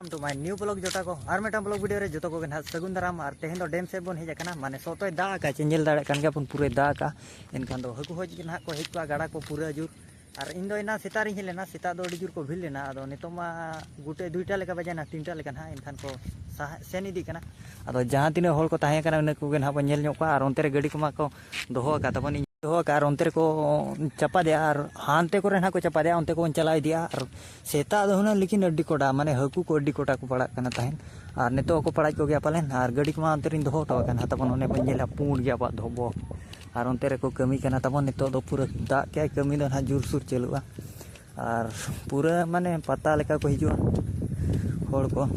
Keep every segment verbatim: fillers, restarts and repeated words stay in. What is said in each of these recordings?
Welcome to my new vlog ᱡᱚᱴᱟ ᱠᱚ, ᱟᱨ ᱢᱤᱫᱴᱟᱝ vlog video ᱨᱮ ᱡᱚᱛᱚ ᱠᱚᱜᱮ ᱱᱟᱦᱟᱜ ᱥᱟᱹᱜᱩᱱ ᱫᱟᱨᱟᱢ᱾ ᱟᱨ ᱛᱮᱦᱮᱧ ᱫᱚ ᱰᱮᱢ ᱥᱮᱫ ᱵᱚᱱ ᱦᱮᱡ ᱟᱠᱟᱱᱟ, ᱢᱟᱱᱮ ᱥᱚᱛᱚᱭ ᱫᱟᱜ ᱟᱠᱟᱫ, ᱪᱮ ᱧᱮᱞ ᱫᱟᱲᱮᱭᱟᱜ ᱠᱟᱱ ᱜᱮᱭᱟ ᱵᱚᱱ, ᱯᱩᱨᱟᱹᱭ ᱫᱟᱜ ᱟᱠᱟᱫ᱾ ᱮᱱᱠᱷᱟᱱ ᱫᱚ ᱦᱟᱹᱠᱩ ᱦᱚᱡ ᱜᱮ ᱱᱟᱦᱟᱜ ᱠᱚ ᱦᱮᱡ ᱠᱚᱜᱼᱟ ᱜᱟᱰᱟ ᱠᱚ ᱯᱩᱨᱟᱹ ᱡᱳᱨ᱾ ᱟᱨ ᱤᱧ ᱫᱚ ᱮᱱᱟᱝ ᱥᱮᱛᱟᱜ ᱨᱤᱧ ᱦᱮᱡ ᱞᱮᱱᱟ, ᱥᱮᱛᱟᱜ ᱫᱚ ᱟᱹᱰᱤ ᱡᱳᱨ ᱠᱚ ᱵᱷᱤᱲ ᱞᱮᱱᱟ᱾ ᱟᱫᱚ ᱱᱤᱛᱚᱜ ᱢᱟ ᱜᱩᱴᱟᱹ ᱫᱩᱭᱴᱟ ᱞᱮᱠᱟ ᱵᱟᱡᱟᱭᱮᱱᱟ, ᱛᱤᱱᱴᱟ ᱞᱮᱠᱟ ᱱᱟᱦᱟᱜ, ᱮᱱᱠᱷᱟᱱ ᱠᱚ ᱥᱟᱦᱟ ᱥᱮᱱ ᱤᱫᱤᱜ ᱠᱟᱱᱟ᱾ ᱟᱫᱚ ᱡᱟᱦᱟᱸ ᱛᱤᱱᱟᱹᱜ ᱦᱚᱲ ᱠᱚ ᱛᱟᱦᱮᱸ ᱠᱟᱱᱟ, ᱤᱱᱟᱹ ᱠᱚᱜᱮ ᱱᱟᱦᱟᱜ ᱵᱚᱱ ᱧᱮᱞ ᱧᱚᱜ ᱠᱚᱣᱟ᱾ ᱟᱨ ᱚᱱᱛᱮ ᱨᱮ ᱜᱟᱹᱰᱤ ᱠᱚᱢᱟ ᱠᱚ ᱫᱚᱦᱚ ᱟᱠᱟᱫ ᱛᱟᱵᱚᱱ, ᱤᱧ ᱫᱚᱦᱚ ᱟᱠᱟᱫ, ᱟᱨ ᱚᱱᱛᱮ ᱨᱮᱠᱚ ᱪᱟᱯᱟᱫᱮᱜᱼᱟ, ᱟᱨ ᱦᱟᱱᱛᱮ ᱠᱚᱨᱮ ᱱᱟᱦᱟᱜ ᱠᱚ ᱪᱟᱯᱟᱫᱮᱜᱼᱟ, ᱚᱱᱛᱮ ᱠᱚᱵᱚᱱ ᱪᱟᱞᱟᱣ ᱤᱫᱤᱜᱼᱟ᱾ ᱟᱨ ᱥᱮᱛᱟᱜ ᱫᱚ ᱦᱩᱱᱟᱹᱝ ᱞᱮᱠᱤᱱ ᱟᱹᱰᱤ ᱠᱚᱰᱟ, ᱢᱟᱱᱮ ᱦᱟᱹᱠᱩ ᱠᱚ ᱟᱹᱰᱤ ᱠᱚᱰᱟ ᱠᱚ ᱯᱟᱲᱟᱜ ᱠᱟᱱᱟ ᱛᱟᱦᱮᱸᱫ᱾ ᱟᱨ ᱱᱤᱛᱚᱜ ᱦᱚᱸᱠᱚ ᱯᱟᱲᱟᱜ ᱠᱚᱜᱮᱭᱟ ᱯᱟᱞᱮᱱ᱾ ᱟᱨ ᱜᱟᱹᱰᱤ ᱠᱚᱢᱟ ᱚᱱᱛᱮ ᱨᱤᱧ ᱫᱚᱦᱚ ᱦᱚᱴᱚ ᱟᱠᱟᱫ ᱱᱟᱦᱟᱜ ᱛᱟᱵᱚᱱ, ᱚᱱᱮ ᱵᱚᱱ ᱧᱮᱞᱟ ᱯᱩᱸᱰ ᱜᱮ ᱟᱵᱚᱣᱟᱜ ᱫᱷᱚᱵᱚ᱾ ᱟᱨ ᱚᱱᱛᱮ ᱨᱮᱠᱚ ᱠᱟᱹᱢᱤ ᱠᱟᱱᱟ ᱛᱟᱵᱚᱱ᱾ ᱱᱤᱛᱚᱜ ᱫᱚ ᱯᱩᱨᱟᱹ ᱫᱟᱜ ᱠᱮᱜᱼᱟᱭ, ᱠᱟᱹᱢᱤ ᱫᱚ ᱱᱟᱦᱟᱜ ᱡᱳᱨᱥᱳᱨ ᱪᱟᱹᱞᱩᱜᱼᱟ᱾ ᱟᱨ ᱯᱩᱨᱟᱹ ᱢᱟᱱᱮ ᱯᱟᱛᱟ ᱞᱮᱠᱟ ᱠᱚ ᱦᱤᱡᱩᱜᱼᱟ ᱦᱚᱲ ᱠᱚ᱾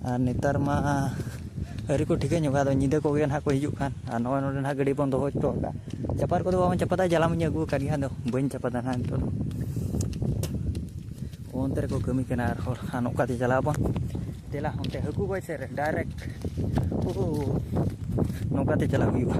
ᱟᱨ ᱱᱮᱛᱟᱨ ᱢᱟ ᱟᱹᱣᱨᱤ ᱠᱚ ᱴᱷᱤᱠᱟᱹ ᱧᱚᱜᱟ, ᱟᱫᱚ ᱧᱤᱫᱟᱹ ᱠᱚᱜᱮ ᱱᱟᱦᱟᱜ ᱠᱚ ᱦᱤᱡᱩᱜ ᱠᱷᱟᱱ᱾ ᱟᱨ ᱱᱚᱜᱼᱚᱭ ᱱᱚᱰᱮ ᱱᱟᱦᱟᱜ ᱜᱟᱹᱰᱤ ᱵᱚᱱ ᱫᱚᱦᱚ ᱦᱚᱴᱚ ᱟᱠᱟᱫᱼᱟ᱾ ᱪᱟᱯᱟᱫ ᱠᱚᱫᱚ ᱵᱟᱵᱚᱱ ᱪᱟᱯᱟᱫᱟ, ᱡᱟᱞᱟᱢ ᱤᱧ ᱟᱹᱜᱩ ᱟᱠᱟᱫ ᱜᱮᱭᱟ, ᱟᱫᱚ ᱵᱟᱹᱧ ᱪᱟᱯᱟᱫᱟ ᱱᱟᱦᱟᱜ ᱱᱤᱛᱚᱜ ᱫᱚ᱾ ᱚᱱᱛᱮ ᱨᱮᱠᱚ ᱠᱟᱹᱢᱤ ᱠᱟᱱᱟ ᱟᱨ ᱦᱚᱲ, ᱟᱨ ᱱᱚᱝᱠᱟᱛᱮ ᱪᱟᱞᱟᱜ ᱟᱵᱚᱱ᱾ ᱫᱮᱞᱟ ᱚᱱᱛᱮ ᱦᱟᱹᱠᱩ ᱜᱚᱡ ᱥᱮᱫ ᱨᱮ direct, ᱳᱦᱳ, ᱱᱚᱝᱠᱟᱛᱮ ᱪᱟᱞᱟᱜ ᱦᱩᱭᱩᱜᱼᱟ᱾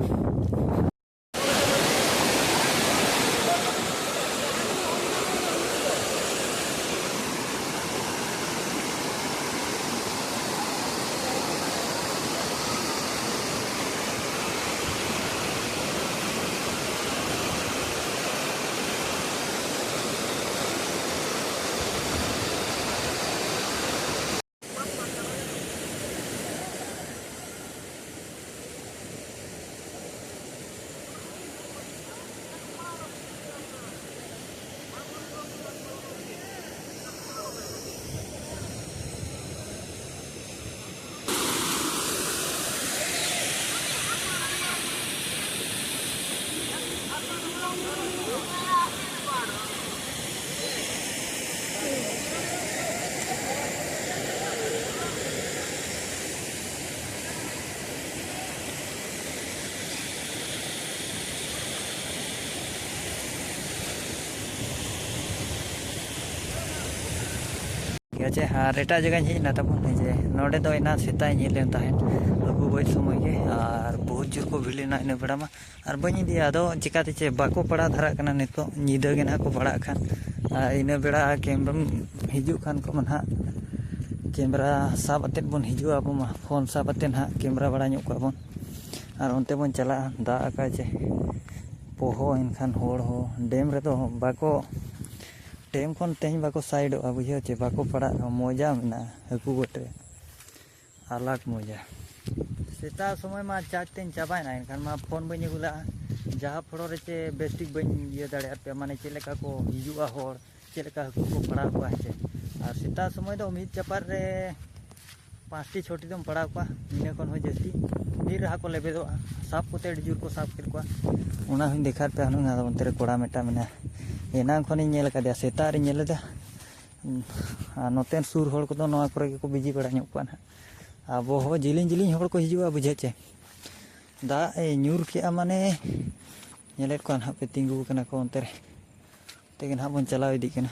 ᱟᱪᱪᱷᱟ, ᱟᱨ ᱮᱴᱟᱜ ᱡᱟᱭᱜᱟᱧ ᱦᱮᱡ ᱮᱱᱟ ᱛᱟᱵᱚᱱ, ᱡᱮ ᱱᱚᱰᱮ ᱫᱚ ᱮᱱᱟᱝ ᱥᱮᱛᱟᱜ ᱤᱧ ᱦᱮᱡ ᱞᱮᱱ ᱛᱟᱦᱮᱸᱫ ᱟᱹᱜᱩ ᱵᱟᱹᱧ ᱥᱚᱢᱚᱭ ᱜᱮ, ᱟᱨ ᱵᱚᱦᱩᱛ ᱡᱳᱨ ᱠᱚ ᱵᱷᱤᱲ ᱞᱮᱱᱟ ᱤᱱᱟᱹ ᱵᱮᱲᱟ ᱢᱟ᱾ ᱟᱨ ᱵᱟᱹᱧ ᱤᱫᱤᱭᱟ, ᱟᱫᱚ ᱪᱤᱠᱟᱹᱛᱮ ᱪᱮ ᱵᱟᱠᱚ ᱯᱟᱲᱟᱣ ᱫᱷᱟᱨᱟᱜ ᱠᱟᱱᱟ, ᱱᱤᱛᱚᱜ ᱧᱤᱫᱟᱹ ᱜᱮ ᱱᱟᱦᱟᱜ ᱠᱚ ᱯᱟᱲᱟᱜ ᱠᱷᱟᱱ᱾ ᱟᱨ ᱤᱱᱟᱹ ᱵᱮᱲᱟ ᱠᱮᱢᱨᱟᱢ ᱦᱤᱡᱩᱜ ᱠᱷᱟᱱ ᱠᱚ ᱱᱟᱦᱟᱜ, ᱠᱮᱢᱨᱟ ᱥᱟᱵ ᱟᱛᱮᱫ ᱵᱚᱱ ᱦᱤᱡᱩᱜᱼᱟ ᱟᱵᱚ ᱢᱟ, ᱯᱷᱳᱱ ᱥᱟᱵ ᱟᱛᱮᱫ ᱱᱟᱦᱟᱜ ᱠᱮᱢᱨᱟ ᱵᱟᱲᱟ ᱧᱚᱜ ᱠᱚᱣᱟ ᱵᱚᱱ᱾ ᱟᱨ ᱚᱱᱛᱮ ᱵᱚᱱ ᱪᱟᱞᱟᱜᱼᱟ, ᱫᱟᱜ ᱟᱠᱟᱫ ᱪᱮ ᱯᱚᱦᱚ ᱮᱱᱠᱷᱟᱱ ᱦᱚᱲ ᱦᱚᱸ ᱰᱮᱢ ᱨᱮᱫᱚ ᱵᱟᱠᱚ, ᱰᱮᱢ ᱠᱷᱚᱱ ᱛᱮᱦᱮᱧ ᱵᱟᱠᱚ ᱥᱟᱭᱤᱰᱚᱜᱼᱟ, ᱵᱩᱡᱷᱟᱹᱣ ᱪᱮ, ᱵᱟᱠᱚ ᱯᱟᱲᱟᱜ ᱨᱮᱦᱚᱸ ᱢᱚᱡᱟ ᱢᱮᱱᱟᱜᱼᱟ ᱦᱟᱹᱠᱩ ᱜᱚᱴ ᱨᱮ᱾ ᱟᱞᱟᱜᱽ ᱢᱚᱡᱟ᱾ ᱥᱮᱛᱟᱜ ᱥᱚᱢᱚᱭ ᱢᱟ ᱪᱟᱨᱡᱽ ᱛᱤᱧ ᱪᱟᱵᱟᱭᱮᱱᱟ, ᱮᱱᱠᱷᱟᱱ ᱢᱟ ᱯᱷᱳᱱ ᱵᱟᱹᱧ ᱟᱹᱜᱩ ᱞᱟᱜᱼᱟ, ᱡᱟᱦᱟᱸ ᱯᱷᱳᱲᱳ ᱨᱮ ᱪᱮ ᱵᱮᱥᱴᱷᱤᱠ ᱵᱟᱹᱧ ᱤᱭᱟᱹ ᱫᱟᱲᱮᱭᱟᱫ ᱯᱮᱭᱟ, ᱢᱟᱱᱮ ᱪᱮᱫ ᱞᱮᱠᱟ ᱠᱚ ᱦᱤᱡᱩᱜᱼᱟ ᱦᱚᱲ, ᱪᱮᱫ ᱞᱮᱠᱟ ᱦᱟᱹᱠᱩ ᱠᱚ ᱯᱟᱲᱟᱣ ᱠᱚᱣᱟ ᱦᱮᱸ ᱪᱮ᱾ ᱟᱨ ᱥᱮᱛᱟᱜ ᱥᱚᱢᱚᱭ ᱫᱚ ᱢᱤᱫ ᱪᱟᱯᱟᱫ ᱨᱮ ᱯᱟᱸᱪᱴᱤ ᱪᱷᱚᱴᱤ ᱫᱚᱢ ᱯᱟᱲᱟᱣ ᱠᱚᱣᱟ, ᱤᱱᱟᱹ ᱠᱷᱚᱱ ᱦᱚᱸ ᱡᱟᱹᱥᱛᱤ᱾ ᱢᱤᱫ ᱨᱟᱦᱟ ᱠᱚ ᱞᱮᱵᱮᱫᱚᱜᱼᱟ, ᱥᱟᱵ ᱠᱚᱛᱮ ᱟᱹᱰᱤ ᱡᱳᱨ ᱠᱚ ᱥᱟᱵ ᱠᱮᱫ ᱠᱚᱣᱟ᱾ ᱚᱱᱟ ᱦᱚᱸᱧ ᱫᱮᱠᱷᱟᱣ ᱯᱮᱭᱟ ᱦᱩᱱᱟᱹᱝ᱾ ᱟᱫᱚ ᱚᱱᱛᱮ ᱨᱮ ᱠᱚᱲᱟ ᱢᱤᱫᱴᱟᱝ ᱢᱮᱱᱟᱭᱟ, ᱮᱱᱟᱝ ᱠᱷᱚᱱᱤᱧ ᱧᱮᱞ ᱟᱠᱟᱫᱮᱭᱟ, ᱥᱮᱛᱟᱜ ᱨᱤᱧ ᱧᱮᱞ ᱞᱮᱫᱟ᱾ ᱟᱨ ᱱᱚᱛᱮᱱ ᱥᱩᱨ ᱦᱚᱲ ᱠᱚᱫᱚ ᱱᱚᱣᱟ ᱠᱚᱨᱮ ᱜᱮᱠᱚ ᱵᱤᱡᱤ ᱵᱟᱲᱟ ᱧᱚᱜ ᱠᱚᱣᱟ ᱱᱟᱦᱟᱜ᱾ ᱟᱵᱚ ᱦᱚᱸ ᱡᱤᱞᱤᱧ ᱡᱤᱞᱤᱧ ᱦᱚᱲ ᱠᱚ ᱦᱤᱡᱩᱜᱼᱟ, ᱵᱩᱡᱷᱟᱹᱜ ᱪᱮ᱾ ᱫᱟᱜ ᱮ ᱧᱩᱨ ᱠᱮᱜᱼᱟ ᱢᱟᱱᱮ, ᱧᱮᱞᱮᱫ ᱠᱚᱣᱟ ᱱᱟᱦᱟᱜ ᱯᱮ, ᱛᱤᱸᱜᱩ ᱠᱟᱱᱟ ᱠᱚ ᱚᱱᱛᱮ ᱨᱮ᱾ ᱛᱮᱜᱮ ᱱᱟᱦᱟᱜ ᱵᱚᱱ ᱪᱟᱞᱟᱣ ᱤᱫᱤᱜ ᱠᱟᱱᱟ᱾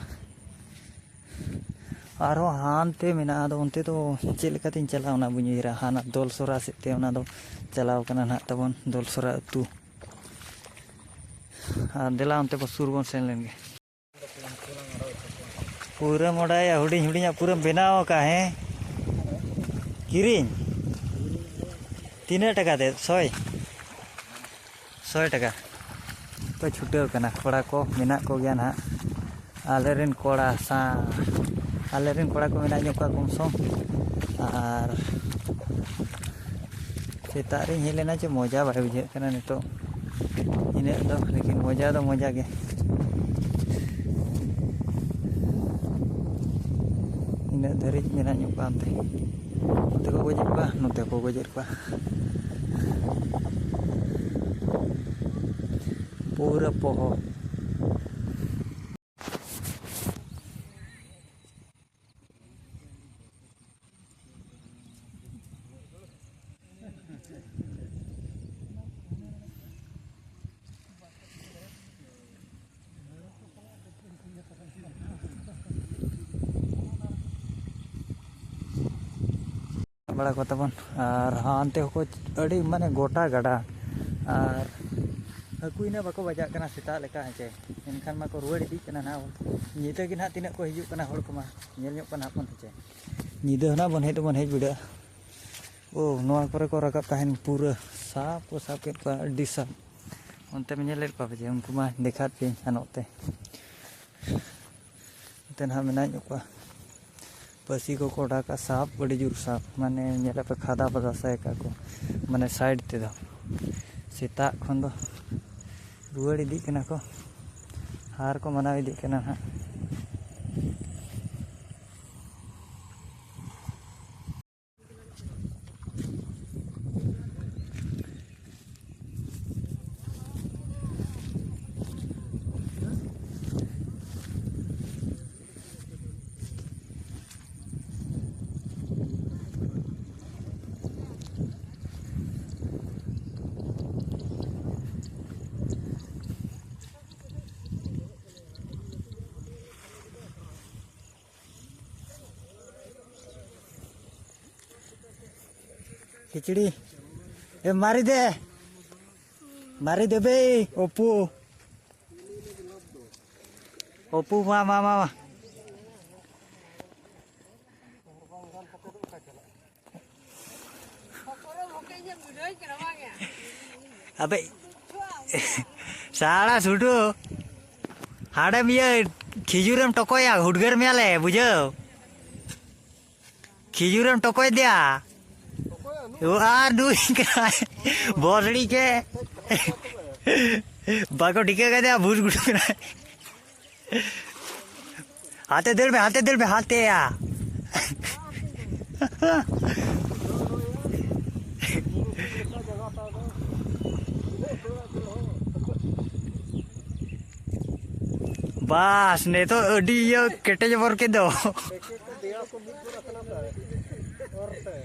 ᱟᱨᱦᱚᱸ ᱦᱟᱱᱛᱮ ᱢᱮᱱᱟᱜᱼᱟ, ᱟᱫᱚ ᱚᱱᱛᱮ ᱫᱚ ᱪᱮᱫ ᱞᱮᱠᱟᱛᱤᱧ ᱪᱟᱞᱟᱜᱼᱟ ᱚᱱᱟ ᱵᱟᱹᱧ ᱩᱭᱦᱟᱹᱨᱟ᱾ ᱦᱟᱱᱟ ᱫᱚᱞᱥᱚᱨᱟ ᱥᱮᱫ ᱛᱮ ᱚᱱᱟ ᱫᱚ ᱪᱟᱞᱟᱣ ᱠᱟᱱᱟ ᱱᱟᱦᱟᱜ ᱛᱟᱵᱚᱱ ᱫᱚᱞᱥᱚᱨᱟ ᱟᱹᱛᱩ᱾ ᱟᱨ ᱫᱮᱞᱟ ᱚᱱᱛᱮ ᱵᱚ ᱥᱩᱨ ᱵᱚᱱ ᱥᱮᱱ ᱞᱮᱱ ᱜᱮ᱾ ᱯᱩᱨᱟᱹ ᱢᱚᱰᱟᱭᱟ, ᱦᱩᱰᱤᱧ ᱦᱩᱰᱤᱧᱟᱜ ᱯᱩᱨᱟᱹᱢ ᱵᱮᱱᱟᱣ ᱟᱠᱟᱫ, ᱦᱮᱸ? ᱠᱤᱨᱤᱧ? ᱛᱤᱱᱟᱹᱜ ᱴᱟᱠᱟ ᱛᱮ? ᱥᱚᱭ? ᱥᱚᱭ ᱴᱟᱠᱟ᱾ ᱠᱚ ᱪᱷᱩᱴᱟᱹᱣ ᱠᱟᱱᱟ, ᱠᱚᱲᱟ ᱠᱚ ᱢᱮᱱᱟᱜ ᱠᱚᱜᱮᱭᱟ ᱱᱟᱦᱟᱜ᱾ ᱟᱞᱮ ᱨᱮᱱ ᱠᱚᱲᱟ ᱥᱟᱶ, ᱟᱞᱮ ᱨᱮᱱ ᱠᱚᱲᱟ ᱠᱚ ᱢᱮᱱᱟᱜ ᱧᱚᱜ ᱠᱚᱣᱟ ᱠᱚᱢ ᱥᱚᱢ᱾ ᱟᱨ ᱥᱮᱛᱟᱜ ᱨᱤᱧ ᱦᱮᱡ ᱞᱮᱱᱟ ᱪᱮ ᱢᱚᱡᱟ ᱵᱟᱭ ᱵᱩᱡᱷᱟᱹᱜ ᱠᱟᱱᱟ ᱱᱤᱛᱚᱜ ᱤᱱᱟᱹᱜ ᱫᱚ, ᱞᱮᱠᱤᱱ ᱢᱚᱡᱟ ᱫᱚ ᱢᱚᱡᱟ ᱜᱮ᱾ ᱤᱱᱟᱹᱜ ᱫᱷᱟᱹᱨᱤᱡ ᱢᱮᱱᱟᱜ ᱧᱚᱜ ᱠᱚᱣᱟ ᱚᱱᱛᱮ᱾ ᱱᱚᱛᱮ ᱠᱚ ᱜᱚᱡᱮᱫ ᱠᱚᱣᱟ, ᱱᱚᱛᱮ ᱠᱚ ᱜᱚᱡᱮᱫ ᱠᱚᱣᱟ᱾ ᱯᱩᱨᱟᱹ ᱯᱚᱦᱚ᱾ ᱵᱟᱲᱟ ᱠᱚ ᱛᱟᱵᱚᱱ᱾ ᱟᱨ ᱦᱟᱱᱛᱮ ᱦᱚᱸᱠᱚ ᱟᱹᱰᱤ ᱢᱟᱱᱮ ᱜᱚᱴᱟ ᱜᱟᱰᱟ, ᱟᱨ ᱦᱟᱹᱠᱩ ᱤᱱᱟᱹᱜ ᱵᱟᱠᱚ ᱵᱟᱡᱟᱜ ᱠᱟᱱᱟ ᱥᱮᱛᱟᱜ ᱞᱮᱠᱟ, ᱦᱮᱸ ᱪᱮ? ᱮᱱᱠᱷᱟᱱ ᱢᱟᱠᱚ ᱨᱩᱣᱟᱹᱲ ᱤᱫᱤᱜ ᱠᱟᱱᱟ ᱱᱟᱦᱟᱜ᱾ ᱧᱤᱫᱟᱹ ᱜᱮ ᱱᱟᱦᱟᱜ ᱛᱤᱱᱟᱹᱜ ᱠᱚ ᱦᱤᱡᱩᱜ ᱠᱟᱱᱟ ᱦᱚᱲ ᱠᱚᱢᱟ, ᱧᱮᱞ ᱧᱚᱜ ᱠᱚᱣᱟ ᱱᱟᱦᱟᱜ ᱵᱚᱱ, ᱦᱮᱸ ᱪᱮ? ᱧᱤᱫᱟᱹ ᱦᱚᱸ ᱱᱟᱦᱟᱜ ᱵᱚᱱ ᱦᱮᱡ ᱫᱚᱵᱚᱱ ᱦᱮᱡ ᱵᱤᱰᱟᱹᱜᱼᱟ᱾ ᱳ, ᱱᱚᱣᱟ ᱠᱚᱨᱮ ᱠᱚ ᱨᱟᱠᱟᱵ ᱛᱟᱦᱮᱱ, ᱯᱩᱨᱟᱹ ᱥᱟᱵ ᱠᱚ ᱥᱟᱵ ᱠᱮᱫ ᱠᱚᱣᱟ, ᱟᱹᱰᱤ ᱥᱟᱵ᱾ ᱚᱱᱛᱮ ᱯᱮ ᱧᱮᱞᱮᱫ ᱠᱚᱣᱟ ᱯᱮ ᱡᱮ ᱩᱱᱠᱩ ᱢᱟ ᱫᱮᱠᱷᱟᱣᱮᱫ ᱯᱮ ᱜᱟᱱᱚᱜ ᱛᱮ᱾ ᱱᱚᱛᱮ ᱱᱟᱦᱟᱜ ᱢᱮᱱᱟᱜ ᱧᱚᱜ ᱠᱚᱣᱟ᱾ ᱯᱟᱹᱥᱤ ᱠᱚᱠᱚ ᱚᱰᱟᱣ ᱠᱟᱜᱼᱟ, ᱥᱟᱵ ᱟᱹᱰᱤ ᱡᱳᱨ ᱥᱟᱵ, ᱢᱟᱱᱮ ᱧᱮᱞᱮᱫ ᱯᱮ ᱠᱷᱟᱫᱟ ᱵᱟᱫᱟ ᱥᱟᱭ ᱠᱟᱜᱼᱟ ᱠᱚ, ᱢᱟᱱᱮ ᱥᱟᱭᱤᱰ ᱛᱮᱫᱚ᱾ ᱥᱮᱛᱟᱜ ᱠᱷᱚᱱ ᱫᱚ ᱨᱩᱣᱟᱹᱲ ᱤᱫᱤᱜ ᱠᱟᱱᱟ ᱠᱚ, ᱟᱨ ᱠᱚ ᱢᱟᱱᱟᱣ ᱤᱫᱤᱜ ᱠᱟᱱᱟ ᱱᱟᱦᱟᱜ᱾ ᱠᱷᱤᱪᱲᱤ᱾ ᱮ, ᱢᱟᱨᱤ ᱫᱮ᱾ ᱢᱟᱨᱤ ᱫᱮ ᱵᱮ, ᱚᱯᱩ᱾ ᱚᱯᱩ, ᱢᱟ, ᱢᱟ, ᱢᱟ, ᱢᱟ᱾ ᱟᱵᱮ, ᱥᱟᱲᱟ ᱥᱩᱰᱩ, ᱦᱟᱸᱰᱮᱢ ᱤᱭᱟᱹ, ᱠᱷᱤᱡᱩᱨᱮᱢ ᱴᱚᱠᱚᱭᱟ, ᱦᱩᱰᱜᱟᱹᱨ ᱢᱮᱭᱟᱞᱮ, ᱵᱩᱡᱷᱟᱹᱣ᱾ ᱠᱷᱤᱡᱩᱨᱮᱢ ᱴᱚᱠᱚᱭ ᱫᱮᱭᱟ᱾ ᱚ, ᱟᱨ ᱱᱩᱭ ᱠᱟᱱᱟᱭ᱾ ᱵᱚᱥᱲᱤ ᱠᱮ᱾ ᱵᱟᱠᱚ ᱴᱷᱤᱠᱟᱹ ᱠᱟᱫᱮᱭᱟ, ᱵᱷᱩᱥ ᱜᱩᱰᱩ ᱠᱟᱱᱟᱭ᱾ ᱦᱟᱱᱛᱮ ᱫᱟᱹᱲ ᱢᱮ, ᱦᱟᱱᱛᱮ ᱫᱟᱹᱲ ᱢᱮ, ᱦᱟᱱᱛᱮᱭᱟ᱾ ᱵᱟᱥ, ᱱᱤᱛᱚᱜ ᱟᱹᱰᱤ ᱤᱭᱟᱹ ᱠᱮᱴᱮᱡ ᱵᱚᱨ ᱠᱮᱫ ᱫᱚ᱾ ᱮᱠᱮ ᱛᱮ ᱫᱮᱭᱟ ᱠᱚ ᱢᱤᱫ ᱜᱚᱫ ᱟᱠᱟᱱᱟ ᱛᱟᱭ᱾ ᱚᱨ ᱛᱮ᱾